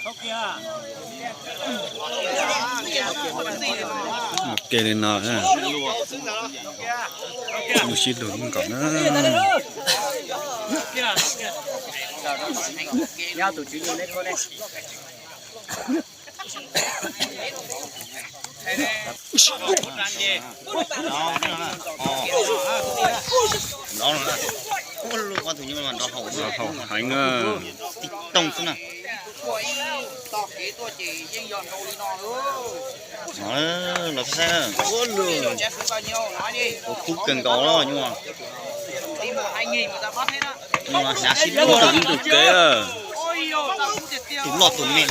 Ua ke li no, mus sib luag nkaus na. Nrov heev na. Los saib, ua lug, ua kub kawg nkaus nyuaj. Hnyav sib luag ib ntug kev. Tus loj tus me,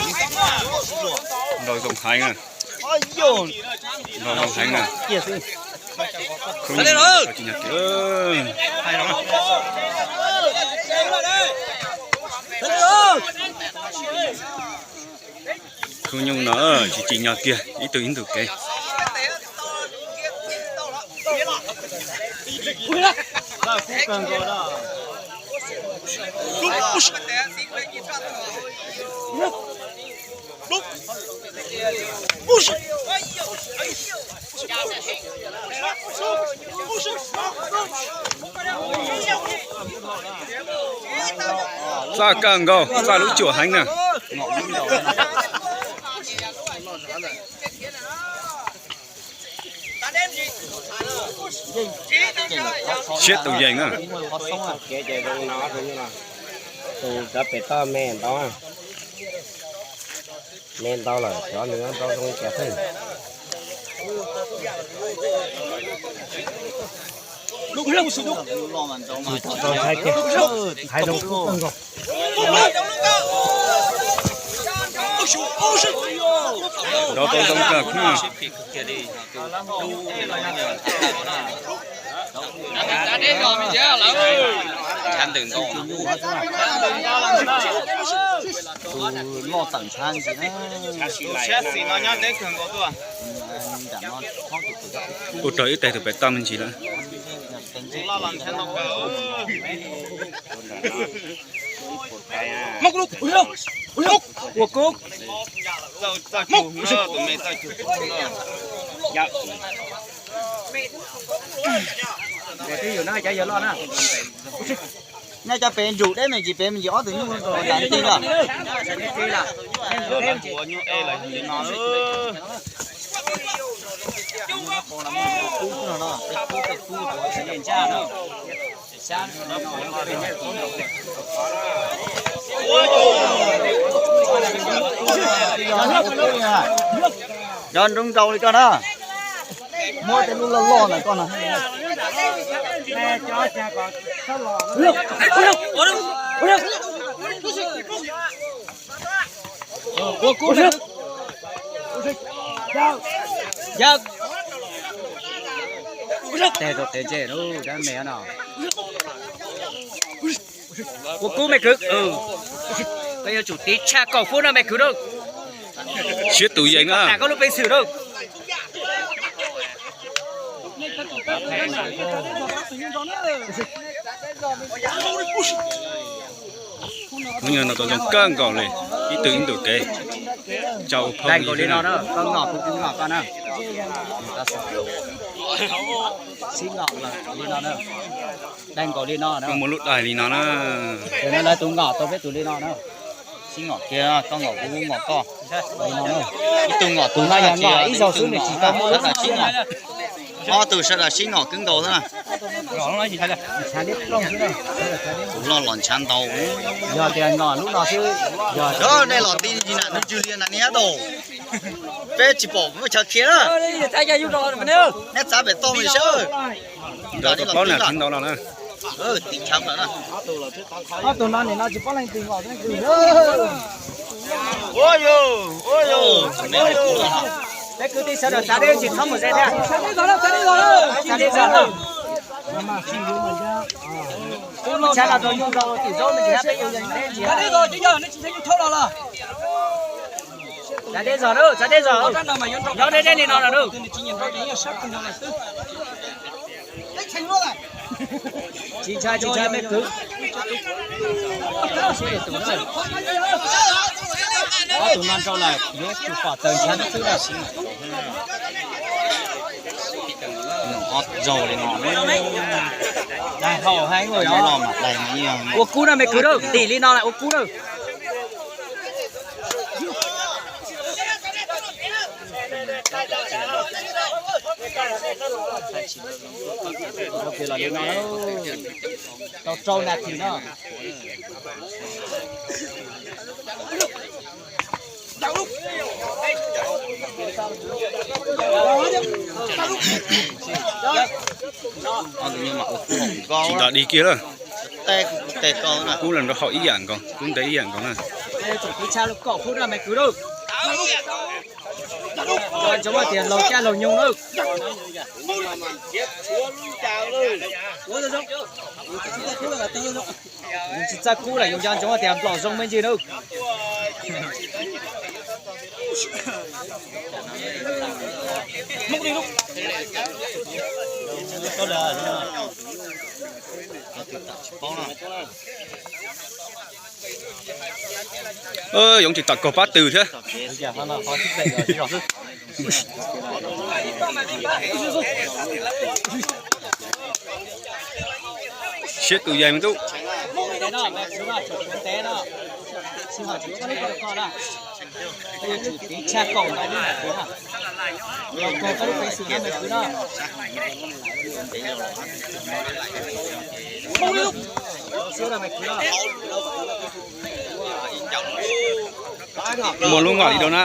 nrau zoo heev na. Nrau zoo heev na. Khub nyuj tsis nyog kiag. Khub nyuj no tsis tsim nyog kiag, ib tug ib ntug kev. Txaj kawg nkaus, txaj lub cuam heev na. Siab tus yees na. Tus cov pem toj me ntau, me ntau lawm, cov nws nrau zoo li cas xwb. Tsis tau saib kiag, hais zoo kub kawg nkaus. Nrau tau zoo kawg khub. Tus loj tawm ntshav ntsis na. Ua rau ib teg tus pem toj me ntsis lawm. Ua kub. Twb yog no cov yawg loj na. Nej cov pem ntsum deb me ntsis, pem me ntsis ob tug nyuj rau nram ntej lawm. Cov nroo nrau li koj na. Muab tej lub loj loj ntawm koj na. Yawg, teg rau qev ntse lub dab me no. Ua kub me kwv. Koj yuav tsum tiv tshaj kaum fuab no me kwv na. Siab tus yees na. Koj lub peev xwm na. Hnub no tau zoo kawg nkaus li, ib tug ib ntus kev. Tau ua phooj ywg li no na, koj ngom kuv, kuv ngom koj na. Sib ngom lawm li no na. Daig nkaus li no na. Koj muaj lub daig li no na. Ces no lawv tus ngom tau peb tus li no na. Sib ngom kiag, koj ngom kuv, kuv ngom koj. Li no na. Ib tug ngom tus no yog ngom ib zaug xwb nws tsis tau muaj lub sib ngom. Ob tug sawv daws sib ngom kawg nkaus xwb na. Tus loj los ntshav ntau. Yog tias ngom lub no xwb, yog nej los ti ntsis na, nws tsw li na niab tau. Peb tsis pom muaj chaw khiav na. Neb txav pem toj li sab. Nrog tau plaub na, tib ntau no na. Ob tug no nim no tsis paub leej twg ngom leej twg. Peb kwv tij sawv daws txav deb tsis txhob mus ze thiab. Txav deb zog. Txav los rau yus rau tim zaub me ntsis, peb yus yeej deb ntsis. Txav deb zog, txav deb zog. Nyob deb deb li no los. Tsis ntshai, tsis ntshai me kwv. Ob Tus no rau lawm, yuav tsum pom tawm ntshav xwb na. Ob zaug li no. Dai haum heev ua los mas dai no. Ua kub na me kwv na, tim li no lawm ua kub na. Tau rau nas this no. Tsis nto dig kiag lawm. Kub los rau hauv ib yam nkaus, kub ntev ib yam nkaus na. Tsoom kwv txha lub kaum kub na me kwv lawm. Nco ntsoov tias laug caij laug nyoog lawm. Yus tsis txawj kub lawm yus nco ntsoov tias nplaum zoo me ntsis na. Yoov tsis tom kaug pab twg thiab. Siab tus yaig me tub. Muaj lub ngom li rau na.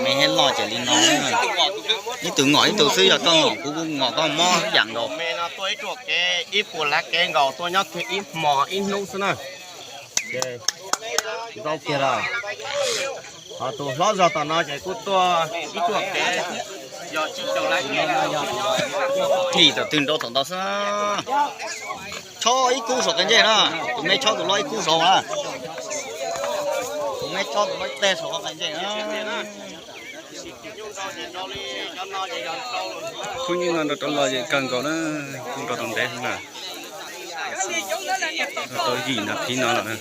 Me thiab loj ces li no, ib tug ngom ib tug xwb, yog koj ngom kuv kuv ngom koj mob ib yam nkaus. Me no tuaj ib ruam kev ib puas lab kev nkaus, tuaj nyob kiag ib hmos ib hnub xwb na. Ntau kiag lawm. Ho tus hlob zog tom no ces kuj tuaj ib ruam kev, yog tsib caug lab kev. Thim tom twg nrau tom ntawd xwb. Chob ib kub saum qab ntsej na, tus me chob tus hlob ib kub saud na. Tus me chob tus hlob ib teg saum qab ntsej na. Khub nyiaj no nrau rov los ces kawg nkaus na, kuj nrau tau ntev heev na. Tau yim nas this no lawm na.